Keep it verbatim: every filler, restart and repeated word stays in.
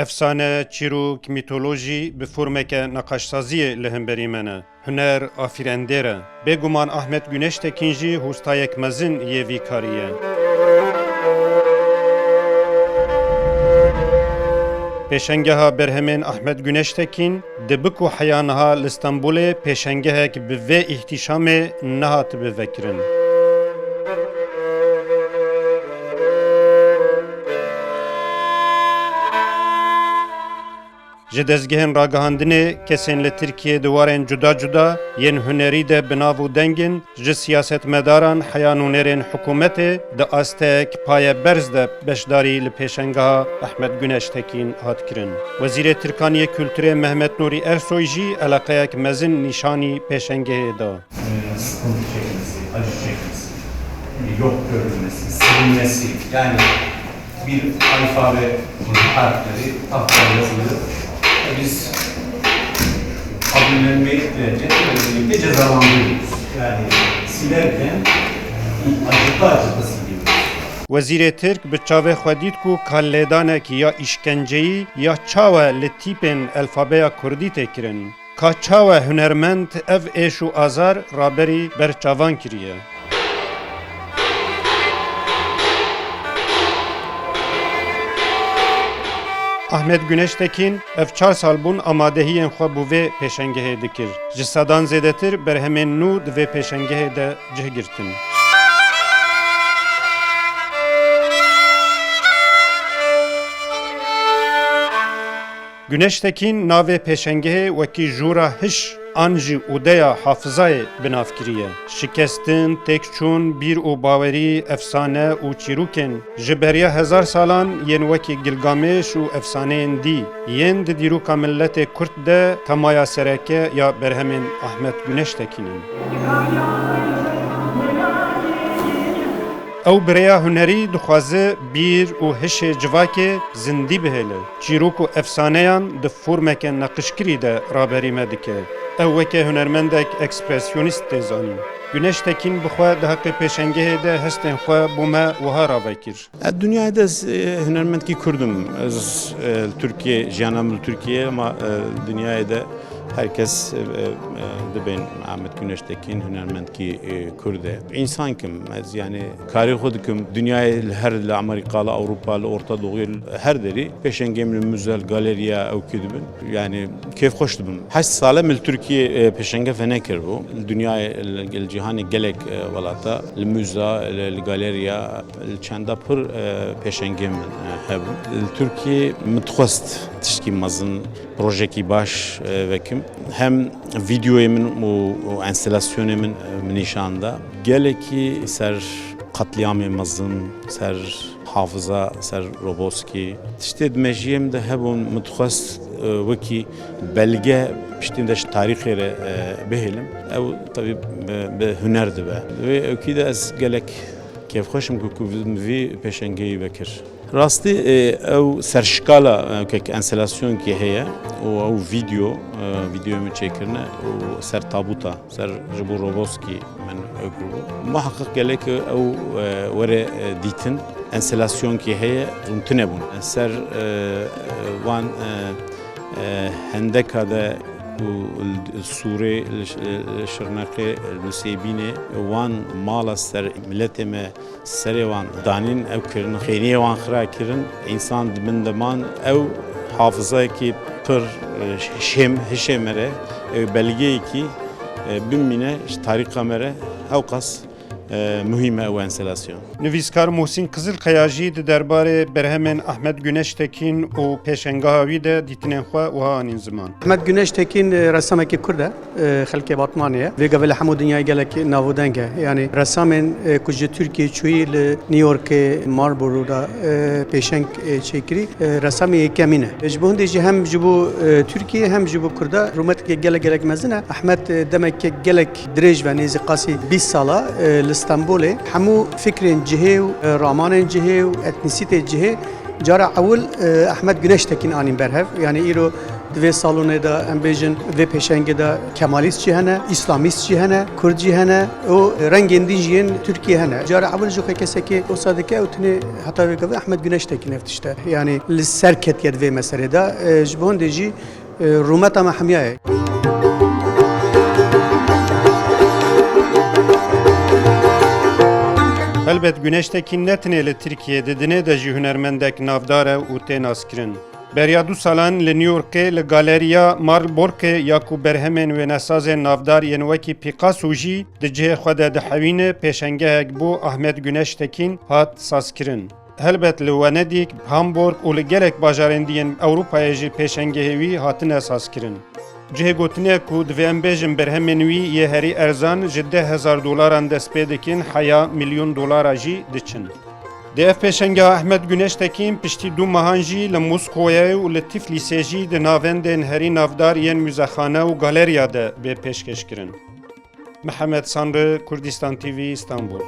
Efsane, çîrok, mîtolojî bi formeke neqaşsaziyê li hemberî me ne. Huner afirendêr e. Bêguman Ahmet Güneştekin jî hostayek mezin yê vî karî ye. Pêşengeha berhemên Ahmet Güneştekin, dibe ku heya niha li Stenbolê pêşengehek bi vê îhtîşamê nehatibe vekirin. Ji dezgehên ragihandinê, kesên li Tirkiyê di warên cuda cuda yên hunerî de bi nav û deng in, ji siyasetmedaran heya nûnerên hikûmetê di asteyek paye berz de beşdarî li pêşengeha Ahmet Güneştekin hat kirin. Wezîrê Tirkan yê Kulturê Mehmet Nûrî Ersoy jî eleqeyek mezin nîşanî pêşengehê da. Sıkıntı çekmesi, acı çekmesi, yok görülmesi, silinmesi, yani bir alfabe harfleri tahtaya yazılıyor. Ve biz kabullenmekle de özellikle cezalandırıyoruz. Yani silerken acıklı acıklı siliyoruz. Wezîrê Tirk bi çavê xwe dît ku ka lêdanek ya îşkenceyî ya çawa li tîpên alfabeya kurdî tê kirin. Ka çawa hunermend ev êş û azar raberî ber çavan kiriye? Ahmet Güneştekin ev çar sal bûn amadehiyên xwe bo vê pêşengehê dikir. Ji sedan zêdetir berhemên nû di vê pêşengehê de cih girtin. Güneştekin navê pêşengehê wekî jûra hiş an jî odeya hafizayê bi nav kiriye. Şikestin, têkçûn, bîr û bawerî, efsane û çîrokên ji beriya hezar salan yên wekî Gilgamêş û efsaneyên dî yên di dîroka miletê Kurd de temaya sereke ya berhemên Ahmet Güneştekin in. Ew bi rêya hunerî dixwaze bîr û hişê civakê zindî bihêle. Çîrok û efsaneyan di formeke neqişkirî de raberî me dike. Ew weke hunermendek ekspresyonîst tê zanîn. Güneştekin bi xwe di heqê pêşengehê de hestên xwe bo me wiha rave kir. Ez dinyayê de ez, e, hunermendkî Kurd im. Ez, e, li Tirkiye, jiyana min li Tirkiye, ama, e, dinyayê de her kes, e, e, dibên Ahmet Güneştekin hunermendkî, e, Kurd e. Însan kim ez, yani karê xwe dikim, dinyayê li her, li Amerîka, li Ewropa, li Orta Doğuyê, li her derî pêşengê min li muze, li galeriya ew kî dibin. Yani kêfxweş dibim. Heşt sal e min li Tirkiye, e, pêşenge venekiribû. Li dinyayê, li, li cîhanê gelek, e, welata, li muze, li, li galeriya, li çanda pir, e, pêşengê min, e, hebû. Li Tirkiye min dixwest tiştkî mezin, projekî baş, e, vekim. Hem vîdeoyê min û, û enstelasyonê min, e, min nîşan da. Gelekî ser qetlîamê mezin, ser hafiza, ser Roboskî. Tiştê di mejiyê min de hebûn, min dixwest, e, wekî belge piştî de ji tarîxê re, e, bihêlim. Ew tevî bi, bi huner dibe. Wê ewkî de ez gelek kêfxweş im ku, ku min vî pêşengeyî vekir. Rastî, e, ew serşikala, e, kek enstelasyonkî heye û ew vîdeo, e, vîdeoyê min çêkirine û ser tabûta, ser ji bo Roboskî min ew kiribû. Muheqeq gelek ew, e, were, e, dîtin. Enstelasyonkî heye, hûn tune bûn. Ser, e, e, van, e, e, hendeka de ku li Sûrê, li Ş-, li Şirneqê, li Nusêbînê, wan mala ser miletê me serê wan danîn, ew kirin, xêniyê wan xira kirin, însan di bin de man, ew hafizayekî pir, e, şêm, hişê me re, ew belgeyekî, e, bimîne ji tarîxa me re, ewqas, e, muhîm e ew enstelasyon. Nivîskar Muhsîn Qizilkaya jî di derbarê berhemên Ahmet Güneştekin û pêşengeha wî de dîtinên xwe wiha anîn ziman. Ahmet Güneştekin, e, ressamekî Kurd e. E, xelkê Batmanê ye. Vê gavê li hemû dinyayê gelek nav û deng e. Yanî ressamên, e, ku ji Tirkiyê çûyî li New Yorkê Marlborough de, e, pêşeng, e, çêkirî, e, ressamê yekemîn e. Ji bo hindê jî hem ji bo, e, Tirkiyê hem ji bo Kurda rûmeteke gelek gelek mezin e. Ehmed, e, demeke gelek dirêj ve nêzî qasî bîst sala, e, li Stenbolê hemû fikrên cihê û, e, ramanên cihê û etnîsîtê cihê cara ewil, e, Ehmed Güneştekin anîn berhev. Yanî îro Di vê salonê de em bêjin, vê pêşengê de Kemalîst jî hene, Îslamîst jî hene, Kurd jî hene û rengên din jî yên Tirkiyê hene. Cara ewil jî xwe kesekê wisa dike û tenê heta vê gavê Ehmed Güneş Tekin ev tişt e. Yanî li ser ketiye di vê meselê de. E, ji bo hindê jî, e, rûmeta me hemiya ye. Helbet Güneş Tekin ne tenê li Tirkiyê, di dinê de jî hunermendek navdar e û tê naskirin. Beriya du salan li New Yorkê li Galeriya Marlborougê ya ku berhemên wênesazên navdar yên wekî Picasso jî di cihê xwe de dihewîne, pêşengehek bo Ahmet Güneş Tekin hat sazkirin. Helbet li Wenedîk, Hamburg û li gelek bajarên dî yên Ewropayê jî pêşengehê wî hatine sazkirin. Cihê gotinê ku divê em bêjin berhemên wî yê herî erzan ji deh hezar dolaran dest pê dikin, heya milyon dolara jî diçin. Di ev pêşengeha Ehmed Güneş Tekin piştî du mehan jî li Moskowayê û li Tiflîsê jî di navendên herî navdar yên muzexane û galeriya de bê pêşkêşkirin. Mihemed Sanri, Kurdistan T V, Îstanbul.